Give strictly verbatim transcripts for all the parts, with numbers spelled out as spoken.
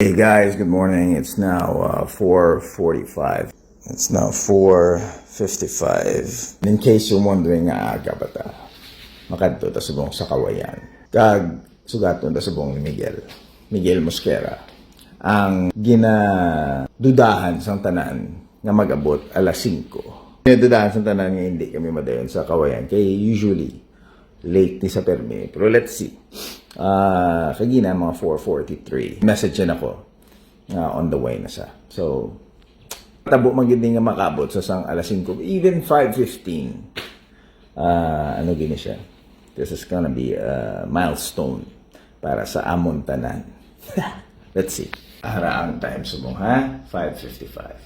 Hey guys, good morning. It's now uh, four forty-five. It's now four fifty-five. In case you're wondering nga aga pa ta, makadto ta subong sa Kawayan. Kag sugaton ta subong ni Miguel. Miguel Mosquera. Ang ginadudahan sang tanan nga mag-abot alas singko. Ginadudahan sang tanan nga hindi kami madayon sa Kawayan. Kay usually, late ni sa permi. Pero let's see. Ah, kagina, mga four forty-three. Message na ako nga on the way na siya. So, tabo man gid ni nga makabot sa sang alas singko, even five fifteen. Ah, ano gini siya? This is gonna be a milestone para sa amon tanan. Let's see. Ara ang time subong, ha? Five fifty-five.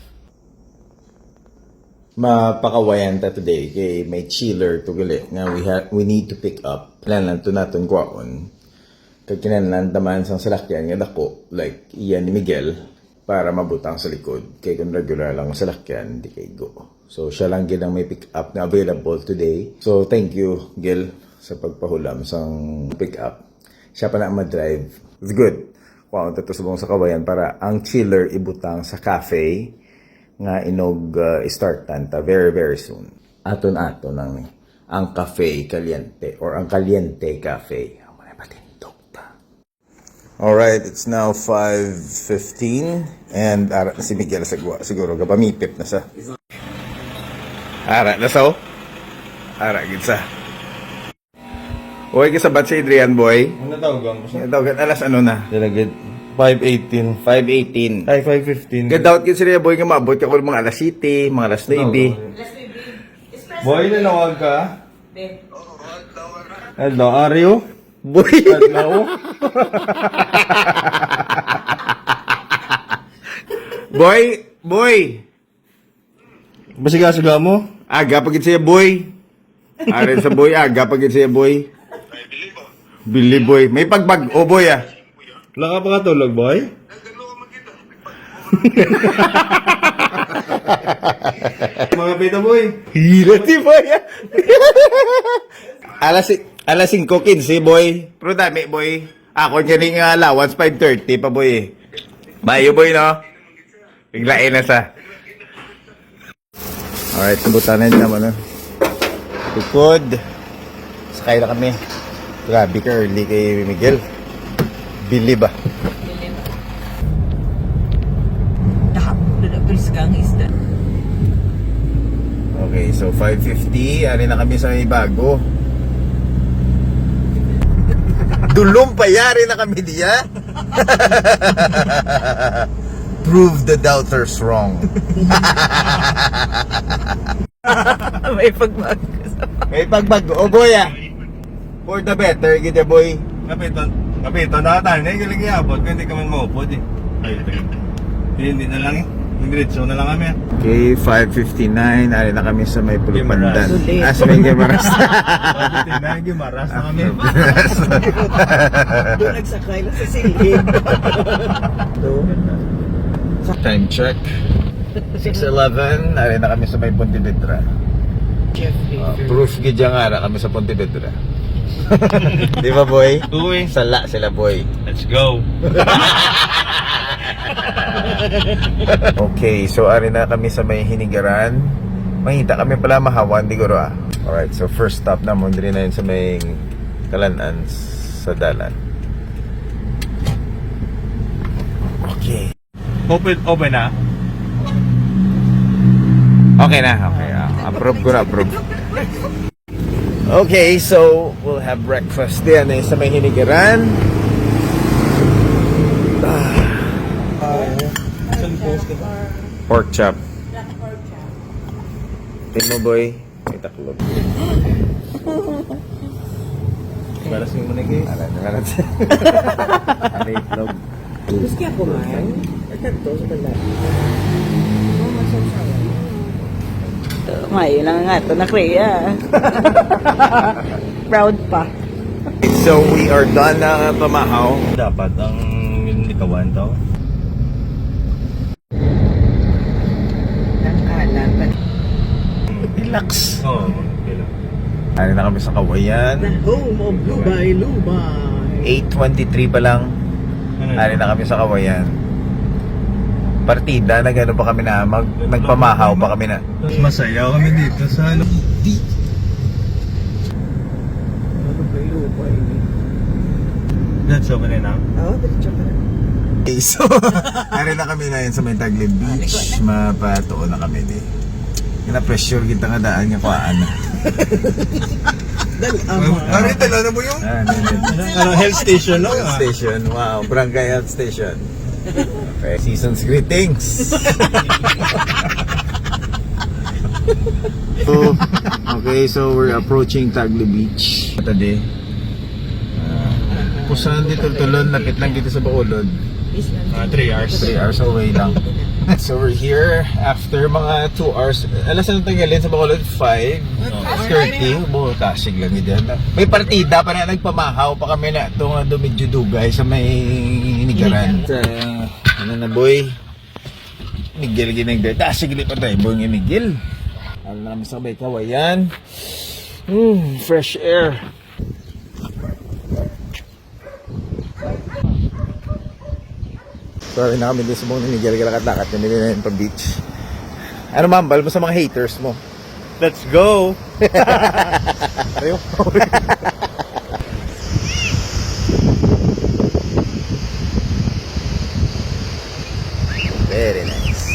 Mapakawayan ta today kay may chiller to gali nga we ha-, we need to pick up. Kinahanglan to naton kwaon. Kag kinahanglan ta man sang salakyan nga dako, like iya ni Miguel, para mabutang sa likod. Kay kung regular lang ang salakyan, di kay go. So, siya lang gid ang may pick up nga available today. So, thank you, Gil, sa pagpahulam sang pick up. Siya pa na ang madrive. It's good. Kwaon ta to subong sa Kawayan para ang chiller ibutang sa cafe nga inog, uh, i-startan ta very, very soon. Aton-aton ang, ang cafe caliente or ang caliente cafe. Amo na, patindog ta. Alright, it's now five fifteen and ara na si Miguel sa gwa. Siguro gapamipit na sa. Ara na sa, oh. Ara gid sa. Oy, kasabat si Adrian, boy. Ano tawag ang gusto? Ang tawag, alas ano na? Dala gid. Five eighteen. Five eighteen. Ay, five fifteen. Gadawat gid sila, boy, nga maabot ka ko mga alas siyete, mga alas nuebe. Boy, nanawag ka? Hello, are you? Boy. Hello? Boy, boy. Basiga-siga mo? Aga pa gid siya, boy. Arin sa boy, aga pa gid siya, boy. Bili, boy. May pagbag-o, boy, ah. Wala ka pa katulog, boy? Mga pita, boy. Hila si boy, ah. Alas si-, alas singko kinse, boy. Pero dami, boy. Ako gani nga allowance, five thirty pa, boy, eh. Bayo, boy, no? Biglain na sa. Alright, nabutan na yun naman, no? Tukod. Sakay na kami. Grabe ka early kay Miguel. Bili ba? Dahap, dada, pils ka ang isda. Okay, so five fifty, ari na kami sa may bago. Dulom pa yari na kami diya. Prove the doubters wrong. May pagbago sa May pagbago. O, boy, ah. For the better, gid, boy. Kapito, kapito na tayo. Hindi ka lagi abot. Kaya hindi ka man maupod, eh. Ay, ito yun. Hindi, hindi na lang, eh. Diretso na lang kami, ah. Okay, five fifty-nine. Ari na kami sa may Pulupandan. Guimaras. Ah, sa may Guimaras. Five fifty-nine, Guimaras na kami. Doon nagsakay na sa silid. Time check. Six eleven, ari na kami sa may Pontevedra. Jeffrey. Ah, proof gid nga ara kami sa Pontevedra. Di ba, boy? Uy. Sala sila, boy. Let's go. Okay, so ari na kami sa may Hinigaran. Mangita kami pala mahawan, di guro, ah. Alright, so first stop namon diri na yun sa may Kalanan sa dalan. Okay. Open, open na. Okay na, okay. Ah, approve ko na, approve. Okay, so we'll have breakfast din eh, sa may Hinigaran. Ah. Pork chop. Tingnan mo, boy. May taklog. Para sa imo na, guys. Ala, ala, ala. Ano yung itlog? Gusto ako man. Nagkadto sa pala. May lang nga to na Korea. Proud pa. So we are done na pamahaw. Dapat ang likawan to. Ang kalat. Relax. Oo, okay lang. Ari na kami sa Kawayan. The home of Lubay-Lubay. Eight twenty-three pa lang. Ano yun? Ari na kami sa Kawayan. Partida, nag-ano pa kami na, mag-, nagpamahaw pa kami na. Masaya kami dito sa ano. That's over na. Oh, diretso pa na. Okay, so, ari na kami na yun sa may Taglib Beach. Mapatuon na kami di. Na-pressure kita nga daan nga kuhaan. Dal-a mo. Ari, dala na mo yun? Ah, hindi, hindi. Ano, health station, no? Health station, wow. Barangay health station. Okay. Season's greetings. So, okay, so we're approaching Taglib Beach. Saturday. Ah, kung saan dito tulon, lapit lang dito sa Bacolod. Ah, three hours. Three hours away lang. So we're here after mga two hours. Alas ano tanggalin sa Bacolod? Five thirty. Bo, kasig lang yun. May partida pa na, nagpamahaw pa kami na ito nga do medyo dugay sa may Nigaran. Sa, ano na, boy? Miguel ginagdada. Sige, lipat tayo, boy, ni Miguel. Alam naman sa may kawayan. Hmm, fresh air. Sorry na kami, di subong ni Miguel, kalakat-lakat kami din pa beach. Ano, ma'am, bal mo sa mga haters mo? Let's go! Ayo. Very nice.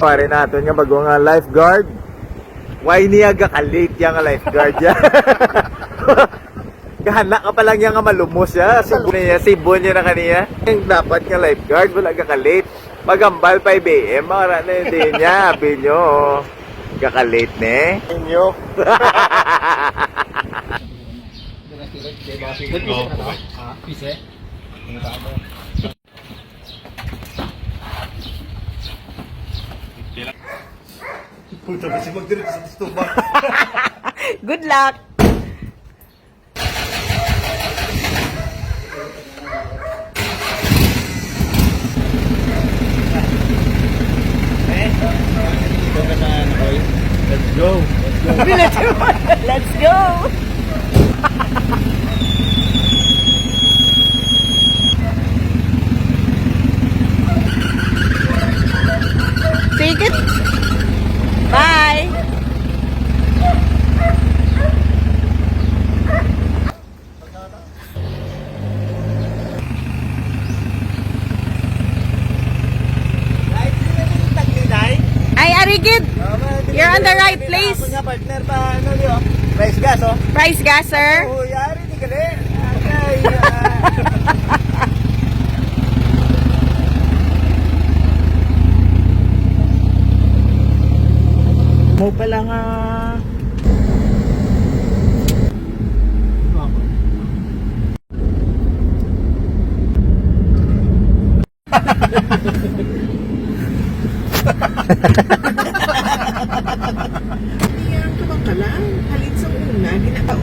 Pare naton nga bago nga lifeguard. Why niya gakalit yang lifeguard ya? Gahana ka pa lang niya nga malumos ya. Sibo niya, sibo niya na kaniya. Ang dapat nga lifeguard, wala gakalit. Magambal pa B M, mara na yun din niya, abi nyo. Gakalit ne. Inyo. Puta, basi magdiri sa stomach. Good luck! Let's go. Let's go. Let's go. Sige. Bye. Ay, arigid. You're on the right place. Ako nga, partner, pa, ano, di, oh. Price gas, oh. Price gas, sir. Oh, yari, di gali. Agay, ah. Mo pala nga. Iyang kabangkalan, halin sa una, ginatao.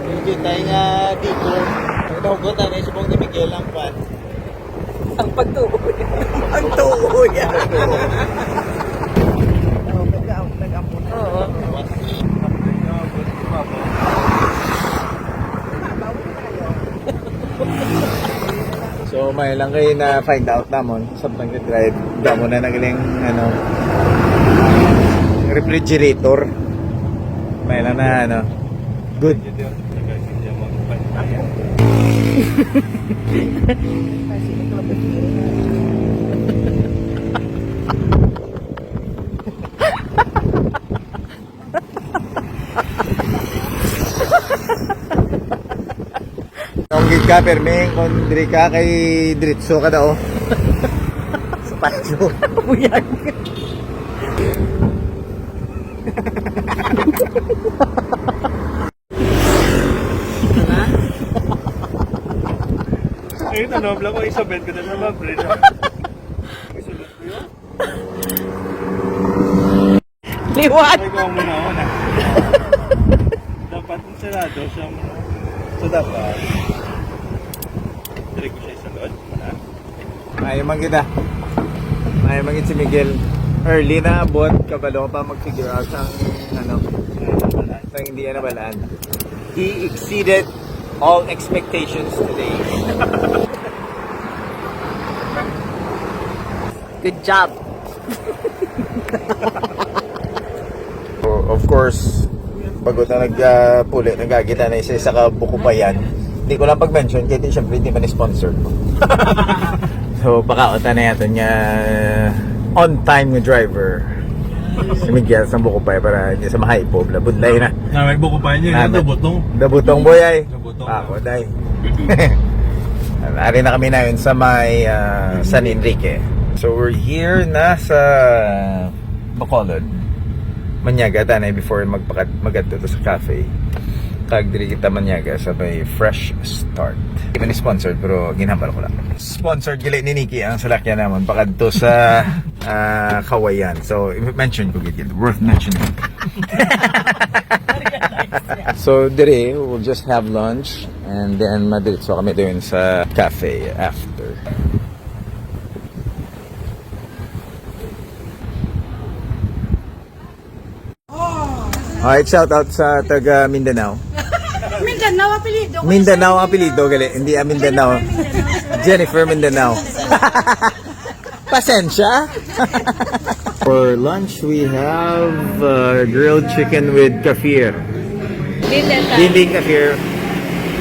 Medyo tayo nga dito. Nahugot na, naisubong ni Miguel ang kwan. Ang pagtuo. Ang tuo yan. Oh, nag-, nag-ambot. Oo. So, may lang kayo na find out namon. Samtang ka-drive, damo na nagaling, ano, refrigerator. May lang na, ano, good. Kung gid ka, permi, kung diri ka, kay diretso ka daw. Sa patio. Buyag. Ayun, ano, bla ko, isabit ko na sa mga bridge. Liwat. Ay, ikaw muna, oh, na. Dapat sarado siya muna. So, dapat, diri ko siya isulod, muna. Maayo man kita. Maayo man gid si Miguel. Early na abot, kabalo pa mag-figure out ang, ano, ang hindi na balaan. He exceeded all expectations today. Good job. Of course, bago ta nagpuli, nagagita na isa-isa ka buko pa yan. Hindi ko lang pag-mention, kaya di, syempre, hindi man sponsored. So, pakaon ta na yato nga on time nga driver. Si Miguel sa buko pa para hindi sa mahaipo, labudlay na. Na may buko pa niya, Ah, yung butong. Dabutong boy ay. Dabutong. Ako, day. Ari na kami na yun sa may ah, San Enrique. So we're here na sa Bacolod. Manyaga tanay before magpakad magadto to sa cafe. Kag diri kita manyaga sa may Fresh Start. Hindi man sponsored pero ginhambal ko lang. Sponsored gali ni Nikki ang salakyan naman pakadto sa ah, Kawayan. So mention ko gid, worth mentioning. So diri we'll just have lunch and then madiretso kami doon sa cafe after. Alright, shout out sa taga Mindanao. Mindanao apelido. Mindanao apelido gali, hindi ah, Mindanao. Jennifer Mindanao. Pasensya. For lunch, we have uh, grilled chicken with kafir. Dili ta. Dinding kafir.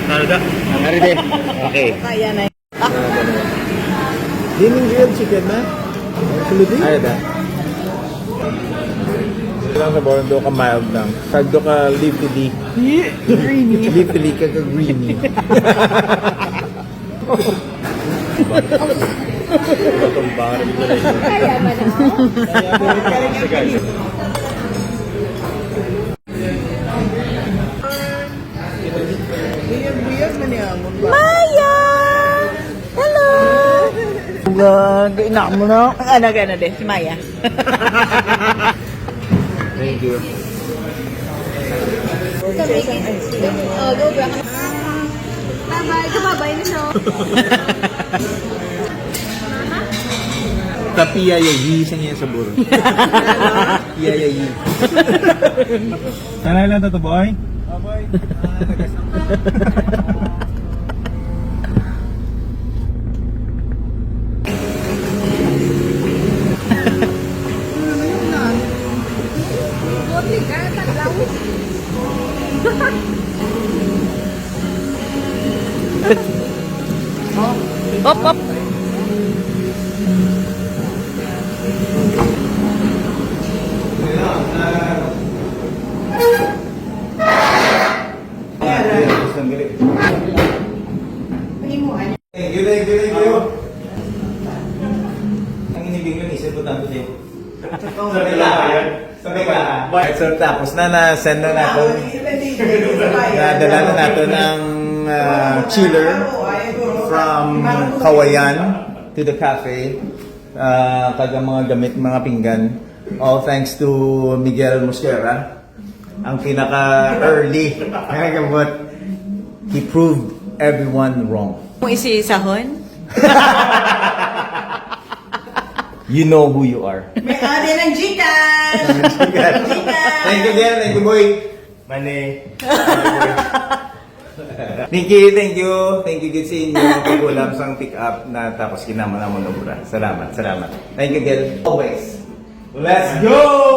Ano da? Ang aride. Okay. Kaya na. Dinding grilled chicken na? Actually, di? Ay, da. Lang sa bawang do ka mild lang. Sagdo ka leafy D. Leafy D ka ka greeny. Kaya ba na? Maya! Hello! Gag, ina mo na. Ano, ano, de? Si Maya. Thank you. Bye-bye. Kababay na siya. Tapiya ya yi sa niya sabor. Tapiya ya yi. Sanay lang to, boy. Op, op. Thank you, thank you, thank you. Ang inibig nun, isip ko tanto din. Sabi ka, sabi ka. So, tapos na, na-send na natin. Nadala na natin ang ah, chiller from Kawayan to the cafe. Ah, kag ang mga gamit, mga pinggan. All thanks to Miguel Mosquera. Ang pinaka-early. Kaya but he proved everyone wrong. Mo isisahon? You know who you are. May ate ng Gcash! Gcash! Thank you again, thank you boy. Money. Nikki, thank you. Thank you gid sa inyo pagkulam sang pick up na tapos kinama namon obra. Salamat, salamat. Thank you, girl. Always. Let's go!